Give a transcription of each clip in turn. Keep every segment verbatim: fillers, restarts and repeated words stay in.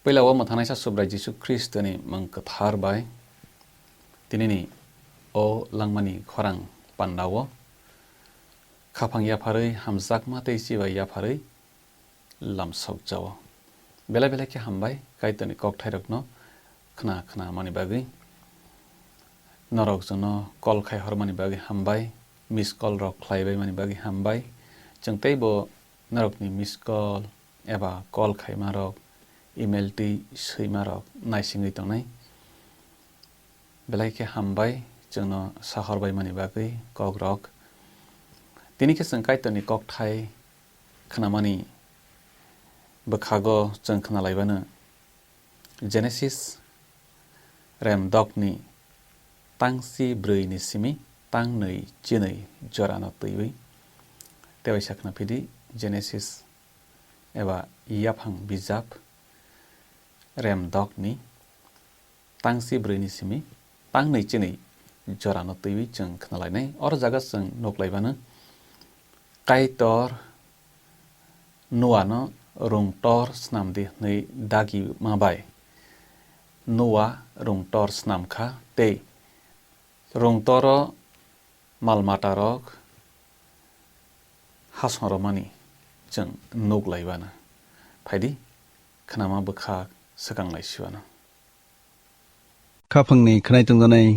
Puila o mwthangnaisa Subrai Jisu Khristoni mung kwthar bai tinini o langmani khorang pandao khaphang yapharwi, hamjakma tei chibai yapharwi lamsok jao. Belai belai khe hambai Kaitorni kokthairokno khna khna mani bagwi. Norok chwngno call khai hormani bagwi hambai, miss call rok khlai bai mani bagwi hambai. Chwng teibo norokni miss call eba call khaima rok, email twi swima rok naisingwi tongnai. Belai khe hambai chwngno sahor bai mani bagwi kok rok. Tini khe chwng Kaitorni kokthai khnamani bwkhago chwng khnalaibano Genesis rem dokni tangsi brwi ni simi tangnwi chinwi jorano twiwi. Tewaisa khna phidi Genesis eba yaphang bijap rem dokni tangsi brwi ni simi tangnwi chinwi jorano twiwi chwng khnalainai. Oro jaga chwng nuklaibano Kaitor Noano rungtor snamdi hwnwi dagi ma bai. Noa rungtor snam kha tei rungtoro mal matarok hasongromani chwng nuk laibana. Phaidi, khnama bwkhak swkang lai siwano. Khaphangni khnai tongjanai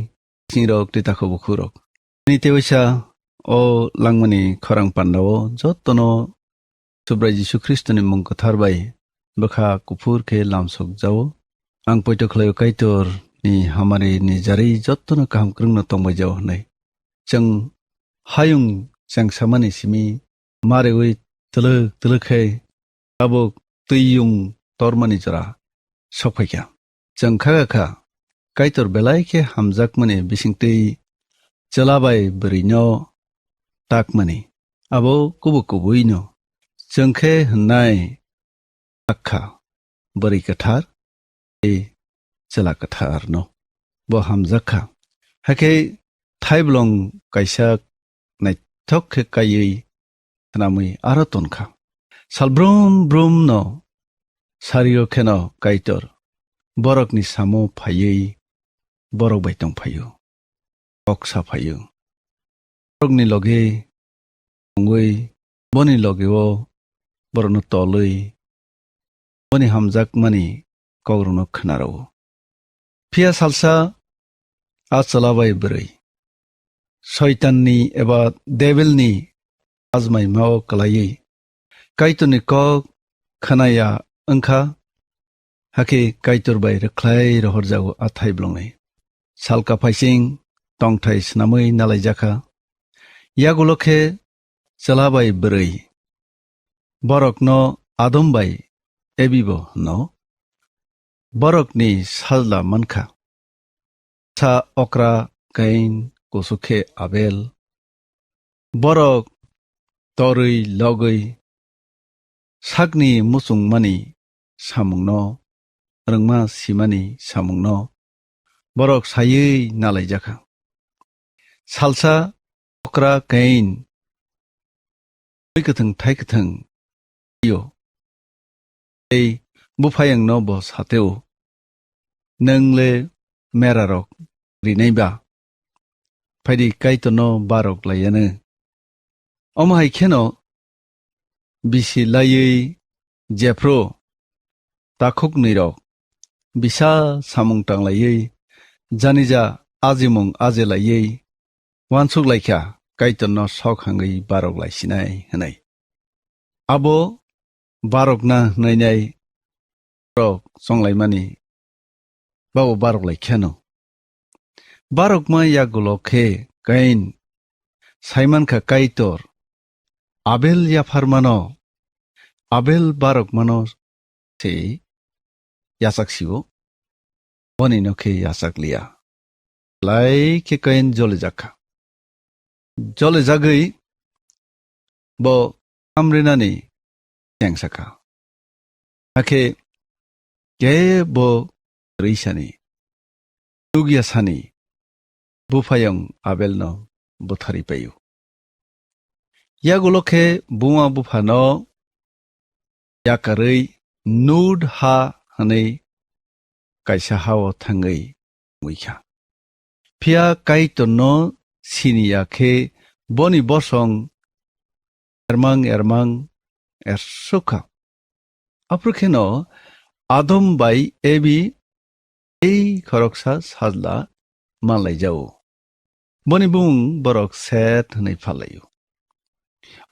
singrok tei takhuk bukhurok. Nini tewaisa o langmani khorang pandao jotono Subrai Jisu Khristoni mung kwthar bai bwkha kuphur khe lamsok jao. Ang poito khlaio Kaitor ni hamari ni jarwi jotono kaham kwrwngno tongbai jao hwnwi. Chwng hayung chengsamani simi mariwi twlwk twlwk khe tabuk twiyung tormani jora sokphaikha. Chwng kha kha Kaitor belai khe hamjakmani bisingtwi chwla bai bwrwino takmani. Abo kubuk kubuino chwng khe hwnnai tak kha, bwrwi kwthar tei chwla kwtharno bo hamjak kha. Hakhe thaiblong kaisa naithok khe kaiwi khnamwi aro ton kha. Sal brum brum no sario kheno Kaitor borokni samo phaiwi borok bai tong phaio, kok sa phaio. Borokni loge tongwi boni logeo borokno tolwi boni hamjakmani kokrokno khna rwo. Phiya salsa a chwla bai bwrwi Soitanni eba Devilni ajmaimao kwlaiwi Kaitorni kok khna ya wng kha, hakhe Kaitor bai rwkhlai rohorjago a thaiblongni. Salka phaising tongthai snamwi nalaijakha. Yagulo khe chwla bai bwrwi, borokno Adam bai Ebibo hwno, borokni sajla mankha, sa okra Kain, kusu khe Abel. Borok torwi logwi sakni muchungmani samungno, rwngma simani samungno borok saiwi nalaijakha. Salsa okra Kain twi kwthwng thai kwthwng yo tei buphayungno bo sateo, "Nwng le merarok rinai ba? Phaidi Kaitorno barok laiyano." Omo hai kheno bisi laiwi jephru takhuknwirok bisa samung tanglaiwi janija ajimung ajelaiwi uansuk laikha, Kaitorno sok hangwi barok laisinai hwnwi. Abo barokna hwnainai borok chonglaimani babo barok lai kheno. Barokma yagulo khe Kain saimankha Kaitor Abel yapharmano, Abel barokmano se yachak sio, bonino khe yachak liya. Belai khe Kain jolijakha. Jolijagwi bo hamrinani chengsakha. Hakhe kebo rwisani, tugyasani buphayung Abelno butharwi paio. Yagulo khe buma buphano yakarwi nut ha hwnwi kaisa ha-o thangwi wngwi kha. Phiya Kaitorno sini ya khe boni bosong ermang ermang ersuk kha. Aphuru kheno Adam bai Evi tei khoroksa sajla manlaijao. Boni bumung borok Set hwnwi phallaio.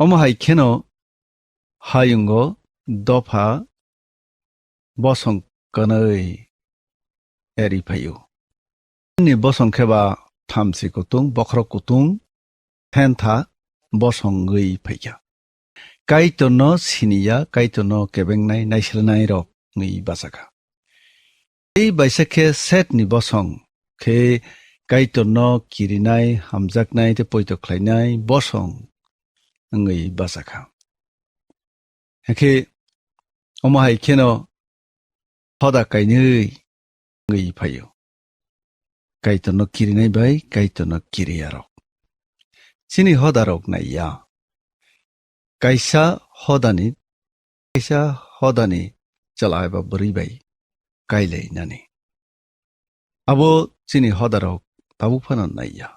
Omo hai kheno hayungo dopha bosong kwnwi eri phaio. Ni bosong khe ba thamchi kutung, bokhorok kutung, thentha bosong wngwi phaikha. Kaitorno siniya, Kaitorno kebengnai, naislenai rok wngwi bachakha. Tei baisa khe Setni bosong khe Kaitorno kirinai, hamjaknai tei poito khlainai bosong wngwi bachakha. Hakhe omo hai kheno hoda kainwi wngwi phaio. Kaitorno kirinai bai Kaitorno kiriyarok. Chini hodarok naiya. Kaisa hodani, kaisa hodani chwla eba bwrwi bai kailainani. Abo chini hodarok tabuk phano naiya.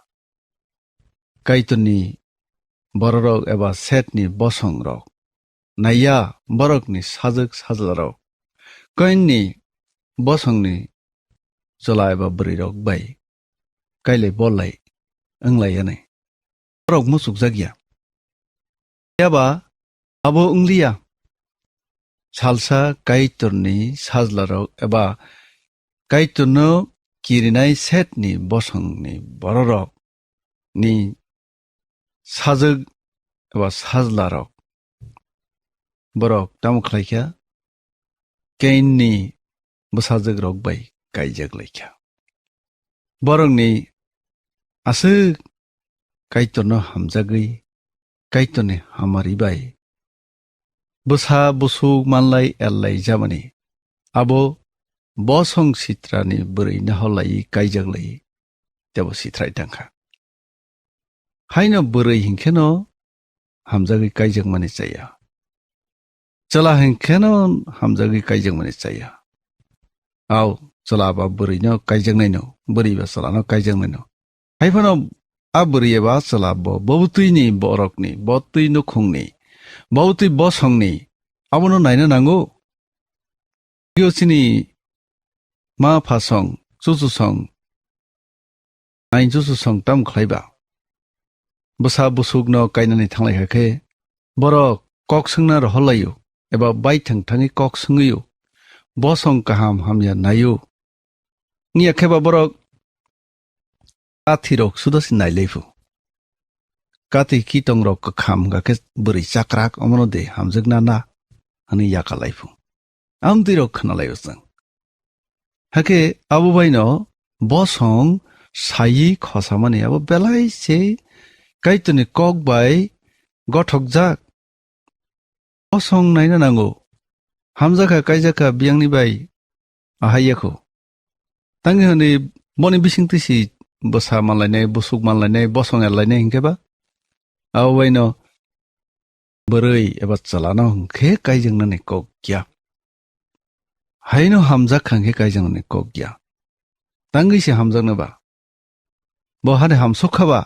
Kaitorni bororok eba Setni bosongrok naiya, borokni sajwk sajlarok Kainni bosongni chwla eba bwrwirok bai kailai bolai wnglaiyani. Borok muchukjakya. Phiya ba abo wngliya. Salsa Kaitorni sajlarok eba Kaitorno kirinai Setni bosongni bororok ni sajwk eba sajlarok borok tamo khlaikha? Kainni bwsajwkrok bai kaijak laikha. Borokni aswk Kaitorno hamjagwi, Kaitorni hamari bai bwsa busuk manlai erlai jamani, abo bosong sitrani bwrwi naharlaiwi kaijak lai, tebo sithrai tangkha. Haino bwrwi hinkheno hamjagwi kaijakmani chaya. Chwla hinkheno hamjagwi kaijakmani chaya. Au, chwla ba bwrwino kaijaknaino, bwrwi ba chwlano kaijaknaino. Haiphano a bwrwi eba chwla bo, bo bwtwini borokni, bo twi nukhungni, bo bwtwi bosongni, abono naina nango. Yo chini ma phasong, chuchusong, Ain chuchusong tam khlaiba. Bwsa busukno kainani thanglaikha khe, borok kok swngna rohorlaio, eba baithang thangwi kok swngwio, bosong kaham hamya naio. Wngya khe ba borok kathirok suda se nailaiphu. Kati kitongrok kwkham hwnkha khe bwrwi chakrak omono de hamjakna na hwnwi yakalaiphu. Amtwirok khwnalaio chwng. Hakhe abo baino bosong saiwi khosamani abo belai se Kaitorni kok bai gothokjak. Bosong naina nango. Hamjakha, kaijakha biyangni bai ahai yakho. Tangwi hwnwi boni bisingtwi si bwsa manlainai, busuk manlainai, bosong erlainai hinkhe ba? Abo baino bwrwi eba chwlano hwnkhe kaijaknani kok ya. Haino hamjak kha hwnkhe kaijaknani kok ya. Tangwi se hamjakno ba? Bo hade hamsok kha ba?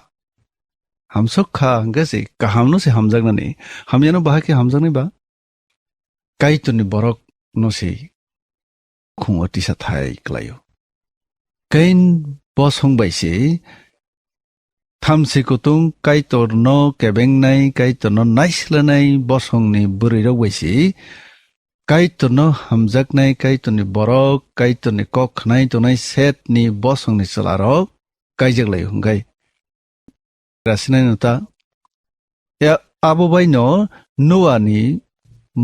Hamsok kha hwnkhe se kahamno se hamjaknani, hamyano bahai khe hamjaknai ba? Kaitorni borokno se khungo tisa thai klaio. Kain bosong bai se thamchi kutung Kaitorno kebengnai, Kaitorno naislenai bosongni bwrwirok bai se Kaitorno hamjaknai, Kaitorni borok, Kaitorni kok khnai tongnai Setni bosongni chwlarok kaijak laio hwnkhe. Rasinai no ta. Ya, abo bai no Noani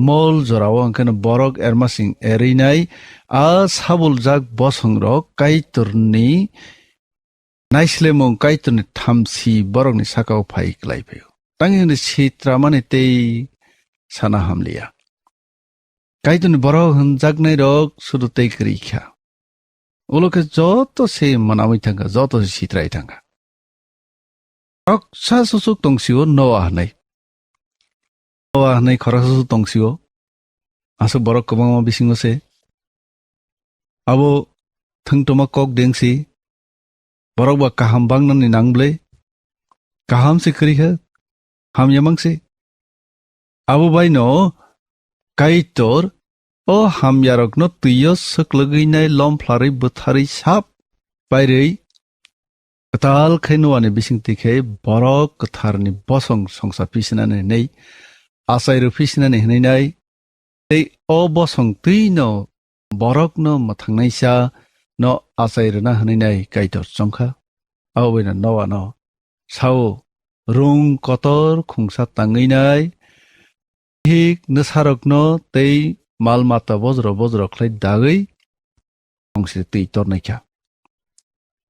mol jorao hwnkhe no borok ermasing erinai a sabuljak bosongrok Kaitorni naislemung, Kaitorni thamchi borokni sakao phai klai phaio. Tangwi hwnwi sitramani tei sana hamliya. Kaitorni borok hwnjaknairok sudu tei kwrwi kha. Ulo khe joto se mwnawi thangkha, joto se sitrai thangkha. Khoroksa susuk tongsio Noa hwnwi. Noa hwnwi khoroksa susuk tongsio. Aswk borok kwbangma bisingo se. Abo thwngtoma kok dengsi, borok ba kaham bangnani nangble, kaham se kwrwi kha, hamya mangsi. Abo baino Kaitor o hamyarokno twio swklwgwinai lomphlarwi bwtharwi sap pairwi kwtal khe Noani bisingtwi khe borok kwtharni bosong songsa pisinani hwnwi achai rw pisinani hwnwi nai. Tei o bosong twino borokno mwthangnaisa no achai rwna hwnwi nai Kaitor chongkha. Abo baino Noano sao, rung kotor khungsa tangwi nai, hik nwsarokno tei mal mata bojro bojro khlai dagwi songse twi tornaikha.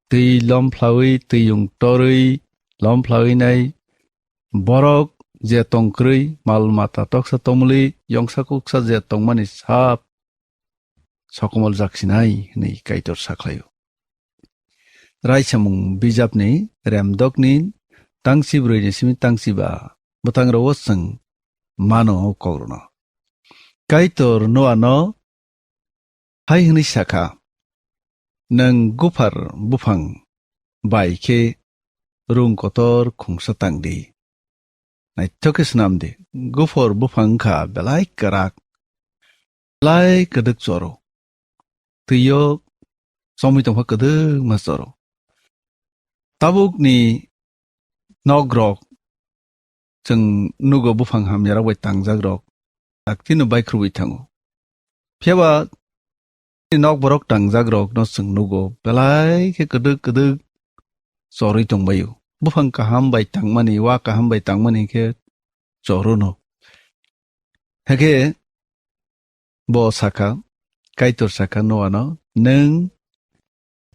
Twi lomphlarwi, twi yung torwi lomphlarwi nai borok je tongkwrwi, mal mata toksa tomoli, yongsa kuksa je tongmani sap sokomol jaksinai hwnwi Kaitor sakhlaio. Raisamung bijapni remdokni tangchi brwi ni simi tangchi ba bwtang rogo chwng mano o kok rwno. Kaitor Noano hai hwnwi sakha, "Nwng guphar buphang bai khe rung kotor khungsa tang di. Naithok khe swnam di, guphar buphang wngkha belai kwrak, belai kwdwk choro, twio chomwi tongkha kwdwkma choro." Tabukni nokrok chwng nugo buphang hamyarok bai tangjakrok, daktino bai khrubwi thango. Phiya ba nok borok tangjakrokno chwng nugo, belai khe kwdwk kwdwk chorwi tongbaio. Buphang kaham bai tangmani, wa kaham bai tangmani khe chorono. Hakhe bo sakha, Kaitor sakha Noano, "Nwng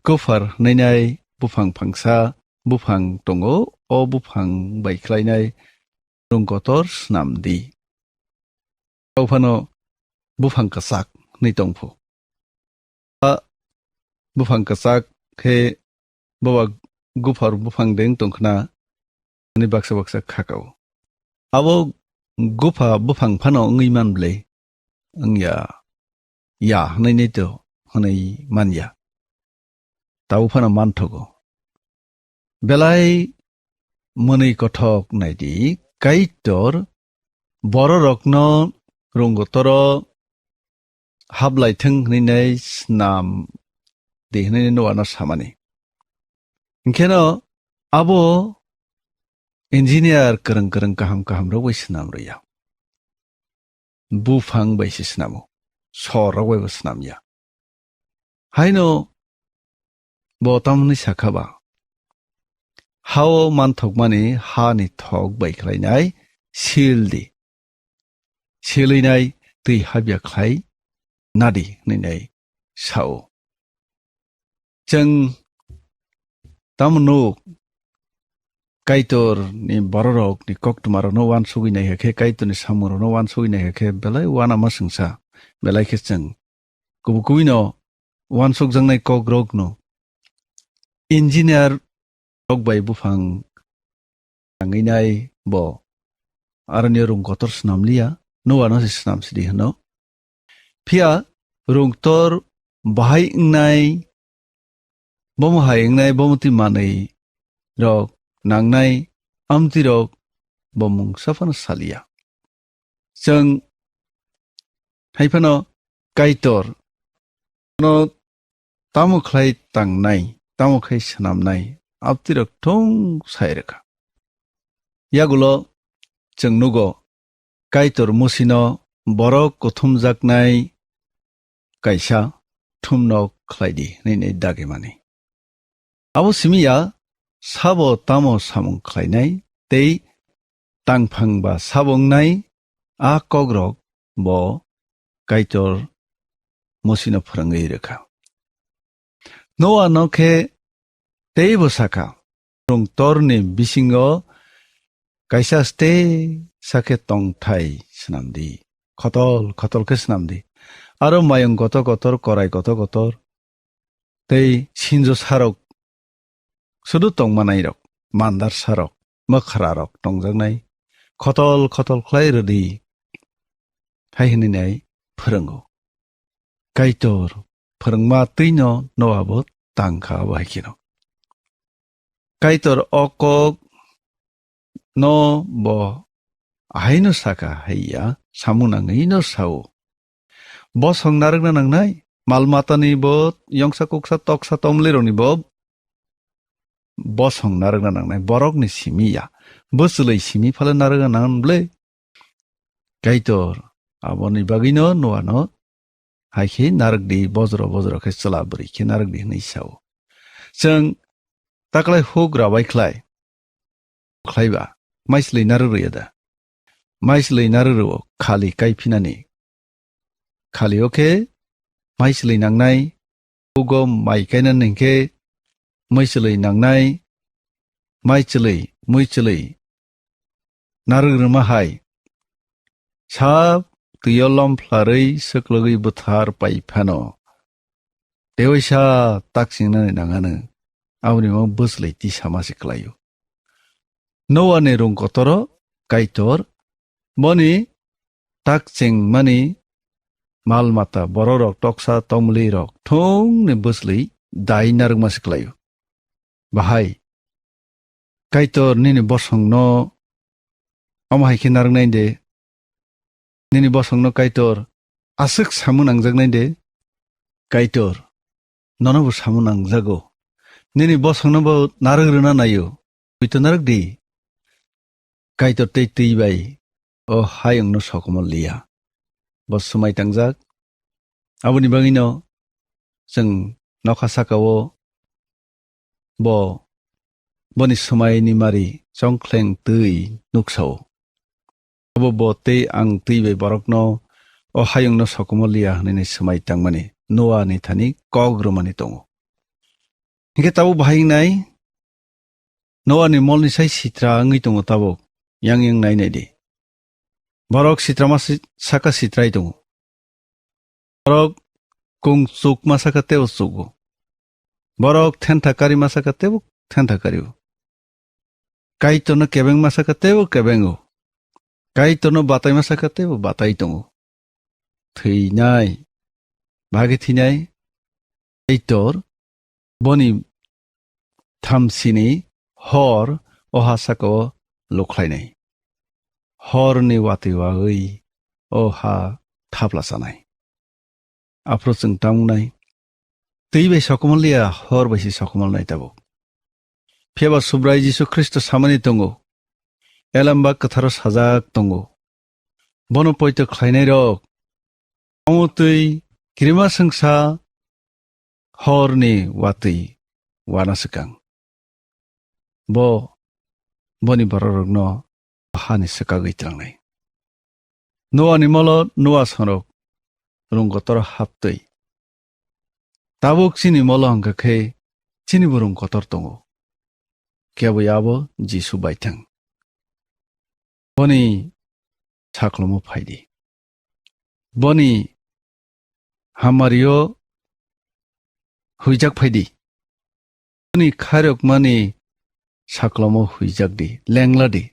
kuphar hwnwi nai buphang phangsa buphang tongo, o buphang bai khlainai rung kotor swnam di." Tau phano buphang kwchak hwnwi tong pho. A buphang kwchak khe boba guphar buphang deng tong khna hwnwi baksa baksa kha kao. Abo gupha buphang phano wngwi man bwle? Wngya, ya hwnwi nai to hwnwi man ya. Tau phano man thogo. Belai mwnwi kothok nai di, Kaitor bororokno rung kotoro hablai thung hwnwi nai swnam di hwnwi Noano samani. Hwnkhe no abo engineer kwrwng kwrwng kaham kaham rok bai swnam rwya. Buphang bai se swnamo, sor rok bai bo swnam ya. Haino bo tamni sakha ba, "Hao manthokmani hani thok bai khlainai sil di. Silwi nai twi habya khlai nadi," hwnwi nai sao. Chwng tamo nuk, Kaitorni bororokni koktwmarokno uansugwi nai khe, Kaitorni samungrokno uansugwi nai khe, belai uanama swngsa, belai khe chwng kubu kubui no uansukjaknai kokrokno engineer rok bai buphang tangwi nai bo aroni rung kotor swnam liya, Noano se swnam sidi hwno. Phiya rung kotor bahai wngnai, bomo hai wngnai, bomo twi manwi rok nangnai, amtwi rok bo mungsa phano saliya. Chwng hai phano Kaitor no tamo khlai tangnai, tamo khai swnamnai, abtwirok thung sai rwkha. Yagulo chwng nugo, Kaitor Musino borok kuthumjaknai kaisa thumnok khlai di hwnwi dagimani. Abo simi ya sabo tamo samung khlainai tei tangphang ba sabo wngnai, a kokrok bo Kaitor Musino phwrwngwi rwkha. Noa no khe teibo sakha, "Rung torni bisingo kaisa ste sakhe tongthai swnam di, khotol khotol khe swnam di. Aro mayung kotor kotor, korai kotor kotor, tei sinjo sarok sudu tongmanairok, mandar sarok, mwkhrarok tongjaknai, khotol khotol khlai rwdi," hai hwnwi nai phwrwngo. Kaitor phwrwngma twino Noa bo tang kha, abo hai kheno. Kaitor o kok no bo ahaino saka hai ya, samung nangwi no sao. Bosong narwkna nangnai, mal matani bo, yongsa kuksa toksa tomlirokni bo bosong narwkna nangnai, borokni simi ya. Bwchwlwi simi phale narwkna nang ble? Kaitor aboni bagwino Noano hai khe narwk di, bojro bojro khe chwla bwrwi khe narwk di hwnwi sao. Chwng taklai huk rabai khlai, khlai ba, maichwlwi narwk rwya da? Maichwlwi narwk rwo khali kai phinani. Khali o khe maichwlwi nangnai, hugo mai kainani hwnkhe maichwlwi nangnai, maichwlwi, muichwlwi narwk rwma hai. Sab twio lom phlarwi swklogwi bwthar pai phano. Tewaisa tak chingnani nangano, aboni omo bwchwlwi tisama se kwlaio. Noani rung kotoro Kaitor boni tak chengmani mal mata, bororok, toksa tomlirok thungni bwchwlwi dai narwkma se kwlaio. Bahai Kaitor nini bosongno omo hai khe narwknai de? Nini bosongno Kaitor aswk samung nangjaknai de? Kaitor nono bo samung nangjago. Nini bosongno bo narwk rwna naio. Poito narwk di. Kaitor tei twi bai o hayungno sokomor liya. Bo swmai tangjak. Aboni bagwino chwng nokha sakao bo, boni swmaini mari chongkhleng twi nuksao. Abo bo tei ang twi bai borokno o hayungno sokomor liya hwnwi swmai tangmani Noani thani kok rwmani tongo. Hinkhe tabuk bahai wngnai, Noani molni sai sitra wngwi tongo tabuk, yang yang nai nai di. Borok sitra ma si-, saka sitrai tongo. Borok kung chuk ma saka tebo chugo. Borok thentha kari ma saka tebo thentha kario. Kaitorno kebeng ma saka tebo kebengo. Kaitorno batai ma saka tebo batai tongo. Thwinai. Bahai khe thwinai? Kaitor boni thamsini hor o ha sakao lukhlainai. Horni watwi wagwi o ha thapla chanai. Aphuru chwng tamo wngnai, twi bai sokomor liya, hor bai se sokomor nai tabuk. Phiya ba Subrai Jisu Khristo samani tongo, Elembak Kwtharo sajak tongo, bono poito khlainairok, omo twi kirima swngsa horni watwi wana swkang. Bo boni bororokno hani swkagwi tlangnai. Noani molo Noa songrok rung kotor haptwi. Tabuk chini molo hwnkha khe chini bo rung kotor tongo. Kebo abo Jisu baithang. Boni saklomo phaidi. Boni hamario huijak phaidi. Boni khairokmani saklomo huijak di, lengla di.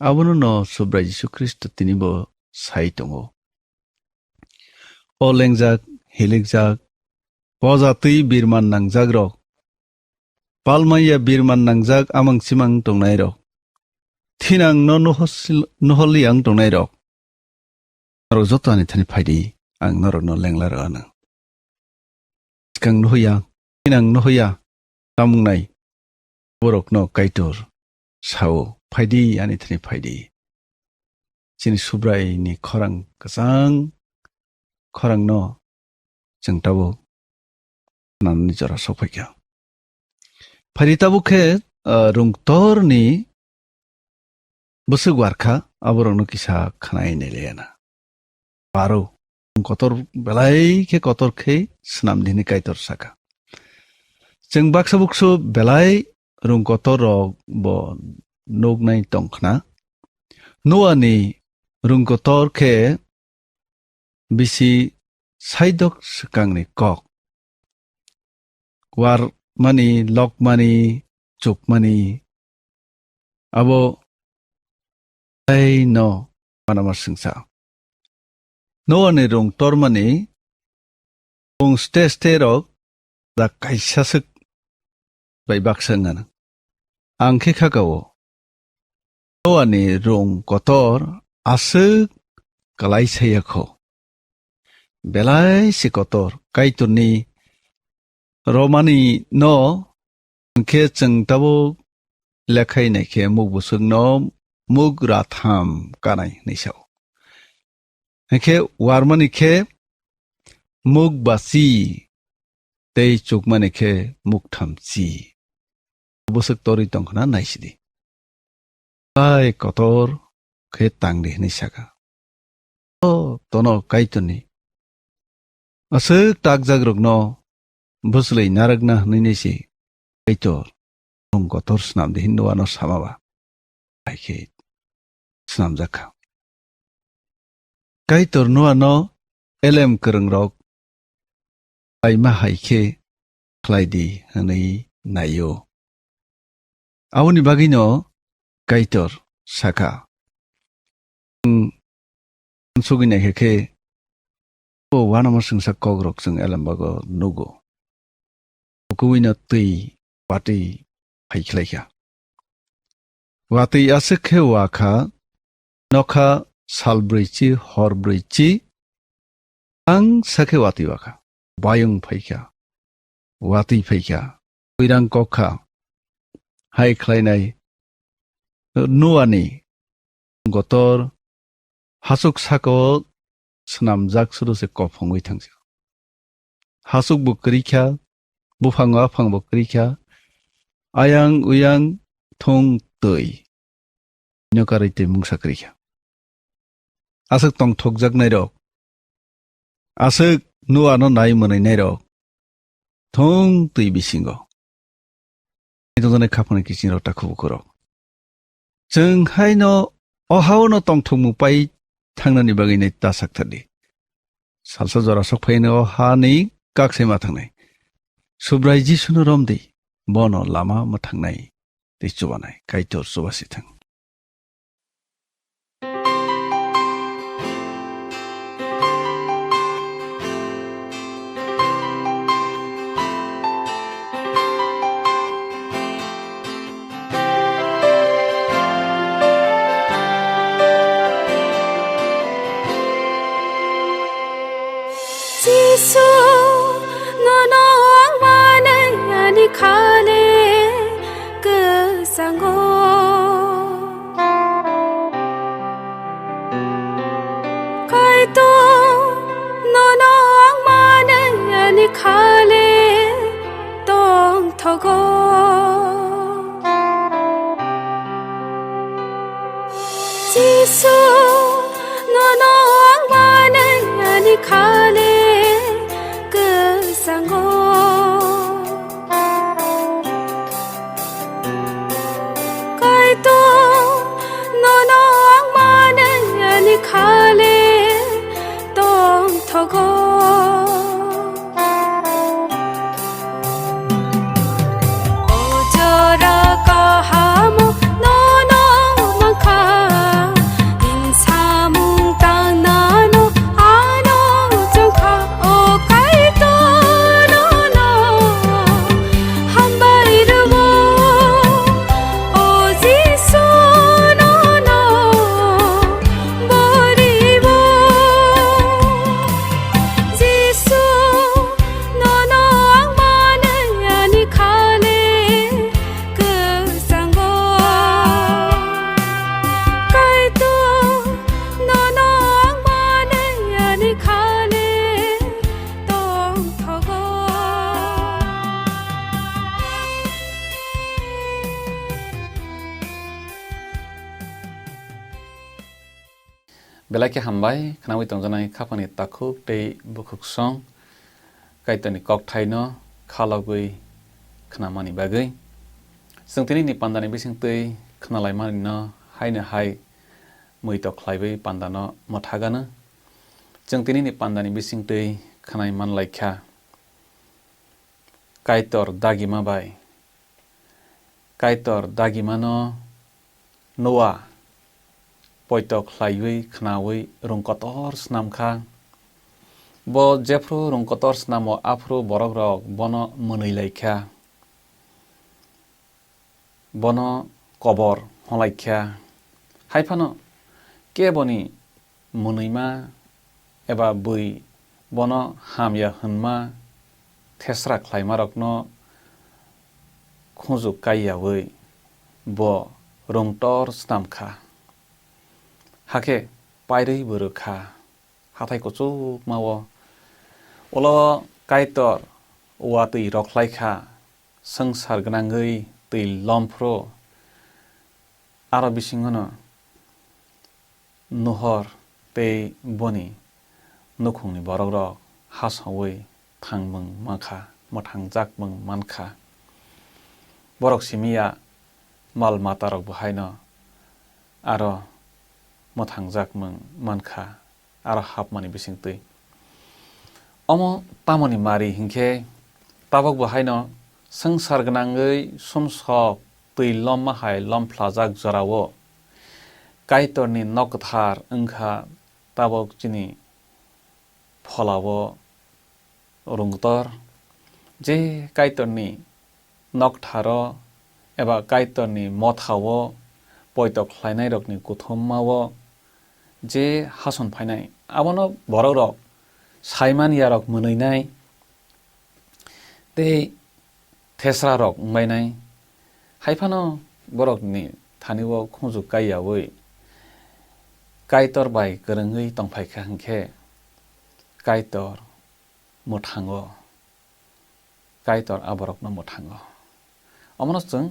Abono no Subrai Jisu Khristo tini bo sai tongo. O lengjak, hilikjak, poja twi birman nangjakrok, palmaiya birman nangjak amang chimang tongnairok, thinang no nuhosil-, nuholiya wng tongnairok, norok joto ani thani phaidi, ang norokno lengla rw anw. Swkang nuhuya, thinang nuhuya, tamung nai borokno Kaitor sao, "Phaidi, ani thani phaidi." Chini Subraini khorang kwchang khorangno chwng tabuk nanani jora sokphaikha. Phaidi tabuk khe, ah, rungtorni bwswk warkha, aborokno kisa khwnai nailaiana. Baro, kotor belai khe kotor khe swnam di hwnwi Kaitor saka. Chwng baksa buksu belai rung kotor rok bo nuknai tong khna. Noani rung kotor khe bisi saidok swkangni kok. Warmani, lokmani, chukmani, abo tei no manama swngsa. Noani rung tormani Bung ste ste rok da kaisa swk bai baksa wngana. Ang khe khaka o. Noani rung kotor aswk kwlai saya kho. Belai se kotor Kaitorni romani no hwnkhe chwng tabuk lekhai nai khe muk bwswkno muk ratham kanai hwnwi sao. Hwnkhe warmani khe muk bachi tei chukmani khe muk thamchi. Bwswk torwi tongkhna naisidi. Bai kotor khe tangdi hwnwi saka. O tono Kaitorni aswk takjakrokno bwchlwi narwkna hwnwi se Kaitor rung kotor swnamdi hwnwi Noano sama ba. Hai khe swnamjak kha. Kaitor Noano elem kwrwngrok laima hai khe khlai di hwnwi nai-o. Aboni bagwino Kaitor saka, "Chwng uansugwi naikha khe, o uanama swngsa kokrok chwng elembago nugo. Ukuino twi watwi phai khlaikha. Watwi aswk khe uakha, nokha sal brwichi hor brwichi, ang sakhe watwi uakha. Bayung phaikha, watwi phaikha, twirang kokha, hai khlainai Noani kotor hasuk saka-o swnamjak suru se kophongwi thangsi. Hasuk bo kwrwi kha, buphang aphang bo kwrwi kha, ayang uyang thung twi. Ino karwi twi mungsa kwrwi kha. Aswk tongthokjaknairok, aswk Noano nai mwnainairok thung twi bisingo. Tongjaknai khaphang kiching rok takhubukurok. Chwng haino o ha-o no tongthokmung pai thangnani bagwi nai ta sakthar di. Salsa jora sok phaino o ha ni kak se ma thangnai. Subrai Jisu no rom di, bono lama mwthangnai tei chubanai Kaitor chubasi thang. Jisu, nono ang manwi ani khale kwchango. Kaitor, nono ang manwi ani khale tongthogo. Jisu, nono ang manwi ani khale kwchango. Kaitor, nono ang manwi ani khale tongthogo. O jora kahamo nono mankha, insamung tangnano ano chongkha, o Kaitor nono hambai rwo, o Jisu nono boriwo. Jisu, nono ang manwi ani khale kwchango. Kaitor, nono ang manwi ani khale tongthogo. Belai khe hambai, khnaui tongjaknai khaphangni takhuk tei bukhuksong Kaitorni kokthaino khalogwi khnamani bagwi. Chwng tinini pandani bisingtwi khnalaimanino haino hai muitok khlaiwi pandano mwthagano. Chwng tinini pandani bisingtwi khnai manlaikha Kaitor dagima bai. Kaitor dagimano Noa poito khlaiwi khnaui rung kotor snam kha. Bo jephru rwng kotor snamo, aphru borokrok bono mwnwi lai kha, bono kobor hwn lai kha. Hai phano keboni mwnwima eba bui bono hamya hwnma thesra khlaimarokno khunju kaiyaui bo rwngtor snam kha, hakhe pairwi bo rw kha. Hathai kuchukmao ulo Kaitor watwi rwkhlai kha, swngchar gwnangwi twi lomphru. Aro bisingono Nuhor tei boni nukhungni borokrok hasaui thangmung mankha, mwthangjak mung mankha. Borok simi ya mal matarok bo haino aro mwthangjak mung mankha, aro hapmani bisingtwi. Omo tamoni mari hinkhe, tabok bo haino swngchar gwnangwi sumsok twi lomma hai lomphilajak jorao Kaitorni nok kwthar wngkha, tabok chini pholao rwngtor. Je Kaitorni noktharo eba Kaitorni mothao poito khlainairokni kuthummao je hason phainai, abono borokrok saiman yarok mwnwinai tei thesrarok wngbainai. Hai phano borokni thanio khunju kaiyaui Kaitor bai kwrwngwi tongphai kha hinkhe, Kaitor mwthango, Kaitor a borokno mwthango. Omono chwng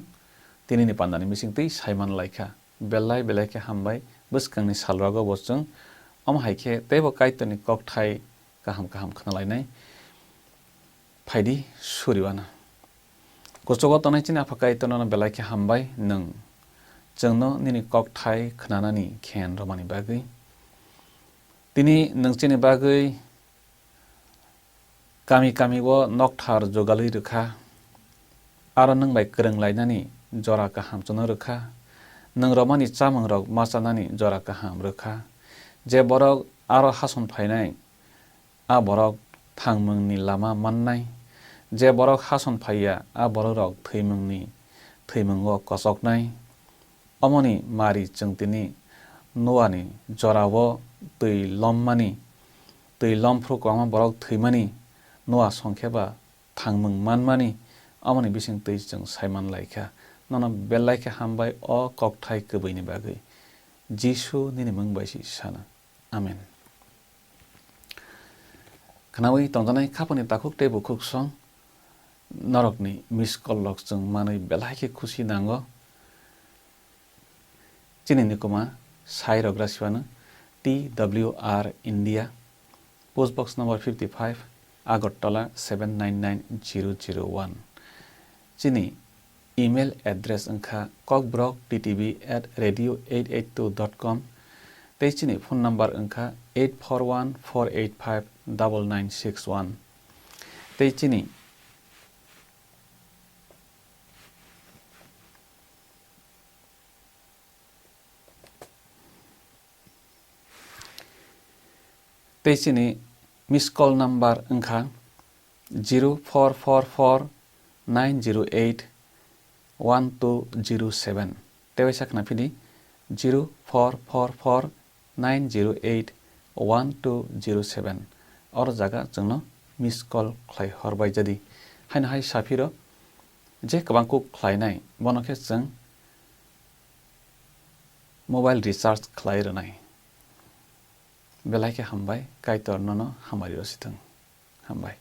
tinini pandani bisingtwi saiman lai kha. Belai belai khe hambai, bwskangni salrogo bo chwng omo hai khe teibo Kaitorni kokthai kaham kaham khna lainai. Phaidi suriwana. Kuchugo tongnai chini Apha Kaitorno belai khe hambai, nwng chwngno nini kokthai khnanani khen romani bagwi. Tini nwng chini bagwi kami kami o nokthar jugalwi rwkha, aro nwng bai kwrwng lainani jora kaham chwngno rwkha, nwng romani chamungrok ma chanani jora kaham rwkha. Je borok aro hason phainai, a borok thangmungni lama mannai. Je borok hason phaiya, a borokrok thwimungni thwimungo kochoknai. Omoni mari chwng tini Noani jorao twi lommani, twi lomphru kwbangma borok thwimani, Noa songkhe ba thangmung manmani, omoni bisingtwi chwng saiman lai kha. Nono belai khe hambai o kokthai kwbwini bagwi. Jisu nini mung bai si sana. Amen. Khnaui tongjanai khapani takhuk tei bukhuk song norokni miss call rok chwng manwi belai khe khusi nango. Chini nikuma sai rok rasiwano T W R India, post box number fifty five, Agartala seven nine nine zero zero one. Chini email address wngkha kokborok T T V at radio eight eight two dot com, tei chini phone number wngkha eight four one four eight five double nine six one. Tei chini Tei chini miss call number wngkha zero four four four nine zero eight one two zero seven. Tei waisa khna phidi zero four four four nine zero eight one two zero seven. Oro jaga chwngno miss call khlai hor bai jadi. Haino hai saphiro je kwbang kuk khlainai, bono khe chwng mobile recharge khlai rwnai. Belai khe hambai, Kaitor nono hamari rw sithwng. Hambai.